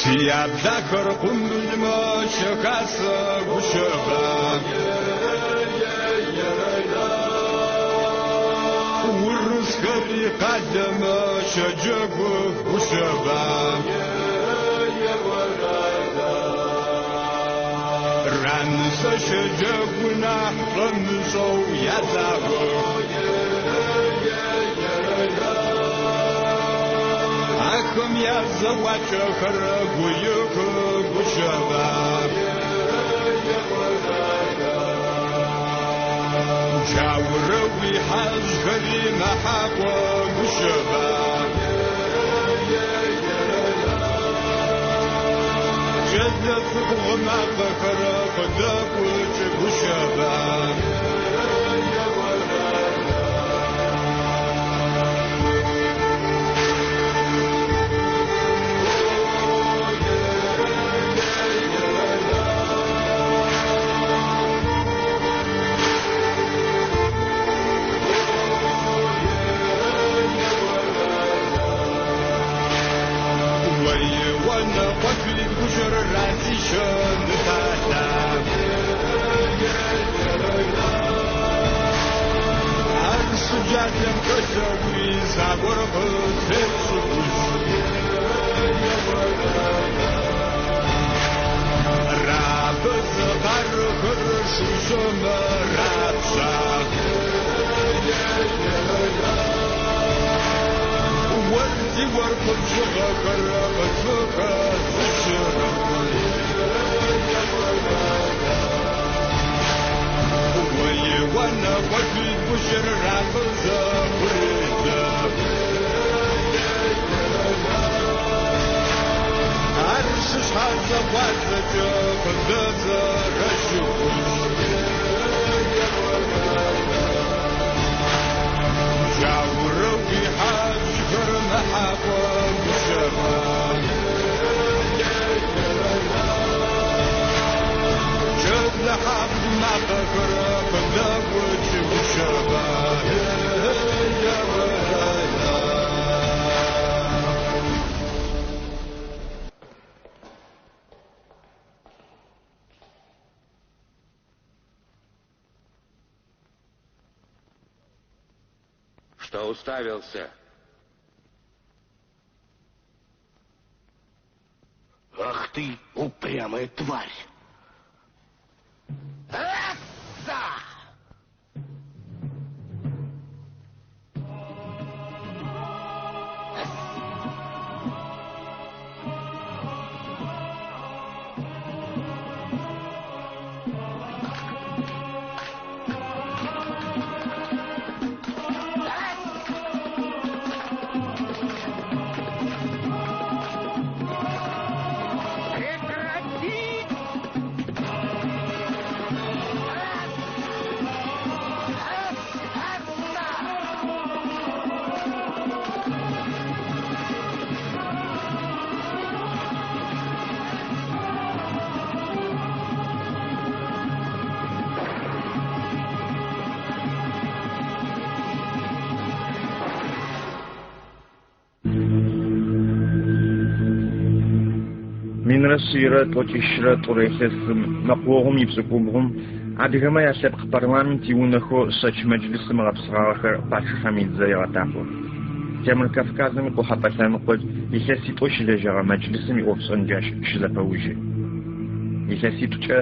Си аблахэр къумылмэ щэхасэ гущэба. Урысхэри къалэмэ щэджэгу гущэба. Ранысэ щэджэгу нахь шӏомыщӏэу язагъэх. Ахэм язэуакӏэхэр гуих гущэба. Джаурэ уихьажьхэри мэхьакъо гущэба. Кӏэлэ цӏыкӏу мафэхэр къыдэкӏукӏ гущэба. Что уставился? Ах ты, упрямая тварь! Эсса! Минрэ шъийрэ тӏокӏищрэ тӏурэ илъэсым мэкъуогъум ипшӏыкӏубгъум адыгэмэ ялъэпкъ парламент иунэхэу Шъэч мэджлысым ыгъэпсыгъагъэхэр пачъыхьэм идзэ егъэтакъох. Темыр Кавказым икъохьэпӏэ лъэныкъо илъэситӏо щылэжьэгъэ мэджлысым иӏофшӏэн джащ щызэпэужьы. Илъэситӏукӏэ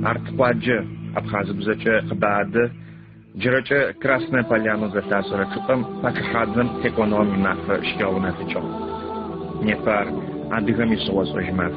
Арткъуаджэ абхъазыбзэкӏэ Къыбаадэ, джырэкӏэ Красная Поляна зэлъашӏэрэ чӏыпӏэм пачъыхьадзэм текӏоныгъэм имафэ щыхигъэунэфыкӏыгъ. Непэ ар адыгэм ишъыгъо-шӏэжь маф.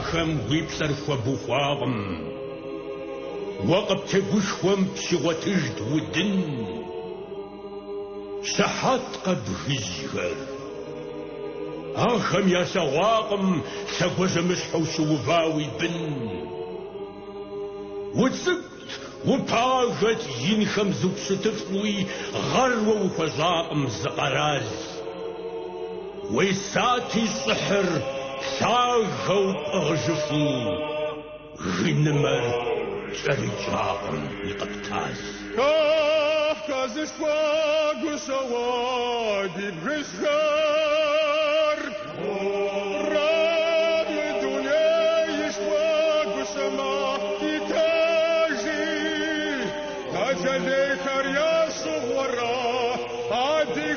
Ахэм уи плӏэр хуэбухуакъым. Уэ къыптегушхуэм пщигъуэтыжт удын. Щыхьэткъэ бгыжьхэр. Ахэм ялъэгъуакъым лъэгуажьэмыщхьэу щыува уи бын. Уцӏыкӏут, упагэт, инхэм зупщытыфуи, гъэр уэ ухуэщӏакъым зы къэрал. Уесати щӏыхьыр лъагэу пӏыгъыжыфу, гынымэр кӏэрыкӏакъым уи къэптал. Кавказышхуэ гущэуэ ди бгыжьхэр, Мы дунеишхуэ гущэмэ и тажи, Аджалейхэр я щыгъуэрэ адыгэм.